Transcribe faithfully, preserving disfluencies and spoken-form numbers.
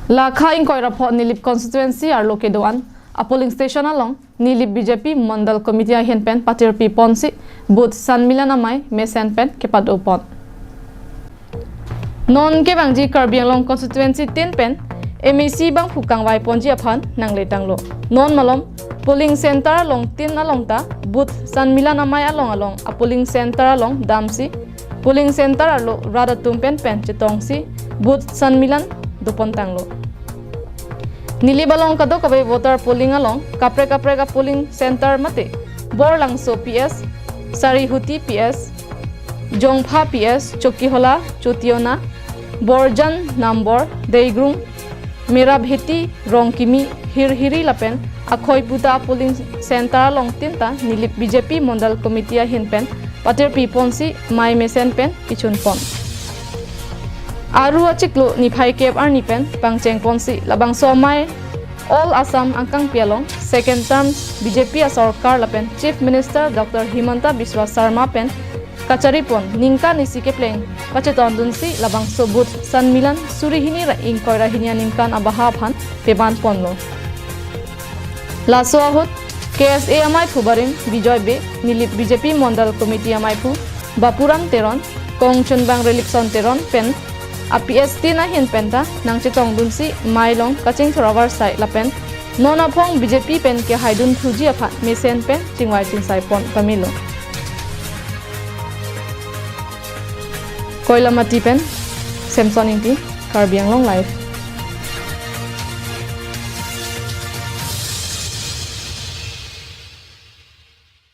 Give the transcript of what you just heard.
Lakha ingkoi ra pho Nilip constituency arlo kedo-an a polling station along Nilip B J P Mondal Committee ahin pen patirpi ponsi booth Sanmilan amei mesen pen kepado pon. Non kevangji Karbi Anglong constituency tin pen M A C bangphu kangvai ponji aphan nangletanglo. Non malom polling center along tin along ta booth Sanmilan amei along along a polling center along damsi polling center arlo rat atum pen pen chetongsi booth Sanmilan dopontanglo. Nilip along kadokave voter polling along kaprek kaprek a polling center mate Borlangso P S, Sarihuti P S, Jongpha P S, Chokihola, Chotiona, Borjan, Nambor, Deigrung, Merabheti, Rongkimi, Hirhiri lapen akhoi puta polling center along tin ta Nilip B J P Mondal Committee ahin pen patirpi ponsi mei mesen pen kichun pon. Aru achiklo niphai kep arni pen pangcheng ponsi labangso amei All Assam angkangpi along second term B J P asorkar lapen Chief Minister Doctor Himanta Biswa Sarma pen kachari pon ningkan isi kepleng pachetondunsi labangso booth Sanmilan suri hini ra ingkoi ra hini aningkan abaha aphan peman ponlo. Laso ahut K S A ameiphu barim Bijoy Bey, Nilip B J P Mondal Committee ameiphu Bapuram Teron, kongchunbang Relikson Teron pen a P S tin ahin pen ta nangchetongdunsi mei along kachingthur avarsai lapen non aphong B J P pen kehaidun thuji aphan mesen pen chingvai chingsai pon pamelo. Koilamati pen Samson Ingti, Karbi Anglong Live.